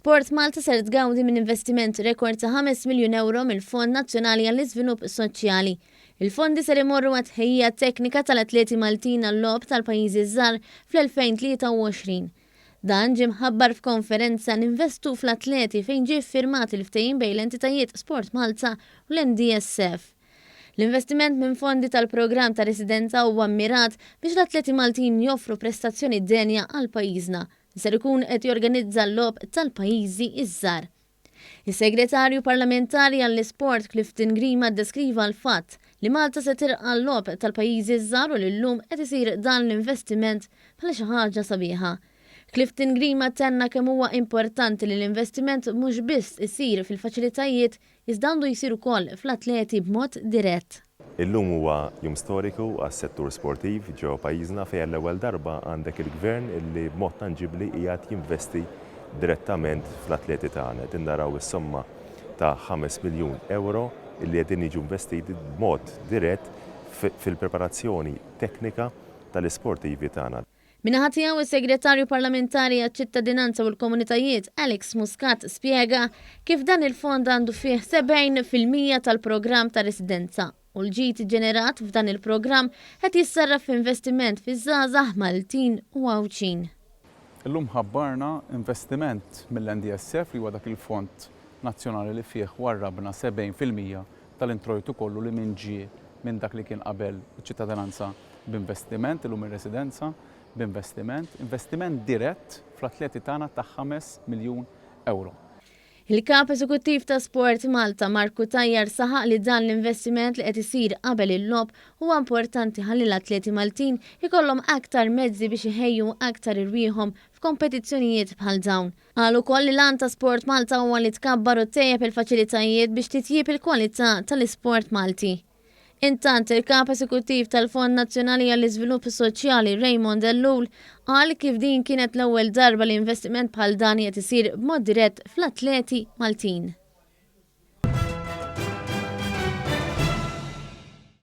Sport Malta ser tgawdi minn investiment rekord ta' 5 miljun ewro mill-Fond Nazzjonali għall-Iżvilupp Soċjali. Il-fondi ser imorru għat-tħejjija teknika tal-atleti Maltin għal-Logħob tal-Pajjiżi ż-Żgħar fl-2023. Dan ġie mħabbar f'konferenza Ninvestu fl-Atleti fejn ġie ffirmat il-ftehim bejn l-entitajiet Sport Malta u l-NDSF. L-investiment minn fondi tal-programm ta' residenza huwa mmirat biex l-atleti Maltin joffru prestazzjoni denja għal pajjiżna li ser ikun qed jorganizza l-Logħob tal-Pajjiżi ż-Żgħar. Is-Segretarju Parlamentari għall-Isport Clifton Grima ddeskriva l-fatt li Malta se tilqa' l-Logħob tal-Pajjiżi ż-Żgħar u li llum qed isir dan l-investiment bħala xi ħaġa sabiħa. Clifton Grima tenna kemm huwa importanti li l-investiment mhux biss isir fil-faċilitajiet iżda għandu jsir ukoll fl-atleti b'mod dirett. Illum huwa jum storiku għas-settur sportiv ġewwa pajjiżna fejn għall-ewwel darba għandek il-Gvern illi b'mod tanġibbli qiegħed jinvesti direttament fl-atleti tagħna. Qegħdin naraw is-somma ta' 5 miljun ewro illi qegħdin jiġu investiti b'mod dirett fil-preparazzjoni teknika tal-isportivi tagħna. Min-naħa tiegħu, is-Segretarju Parlamentari għaċ-Ċittadinanza u l-Komunitajiet, Alex Muscat spjega kif dan il-fond għandu fih 70% tal-programm ta' residenza u l-ġid ġenerat f'dan il-programm qed jissarraf f'investiment fiż-żgħażagħ Maltin u Għawdxin. Illum ħabbarna investiment mill-NDSF li huwa dak il-fond nazzjonali li fih warrabna 70% tal-introjtu kollu li min ġie minn dak li kien qabel iċ-ċittadinanza b'investiment, illum ir-residenza b'investiment, investiment dirett fl-atleti tagħna ta' 5 miljun ewro. Il-Kap Eżekuttiv ta' Sport Malta, Mark Cutajar saħaq li dan l-investiment li qed isir qabel il-logħob huwa importanti ħalli l-atleti Maltin ikollhom aktar mezzi biex iħejju aktar irwieħhom f'kompetizzjonijiet bħal dawn. Qal ukoll li l-għan ta' Sport Malta huwa li tkabbar u ttejjeb il-faċilitajiet biex titjieb il-kwalità tal-isport Malti. Intant, il-Kap Esekuttiv tal-Fond Nazzjonali għall-Iżvilupp Soċjali Raymond Ellul qal kif din kienet l-ewwel darba li investiment bħal dan qiegħed isir b'mod dirett fl-atleti Maltin.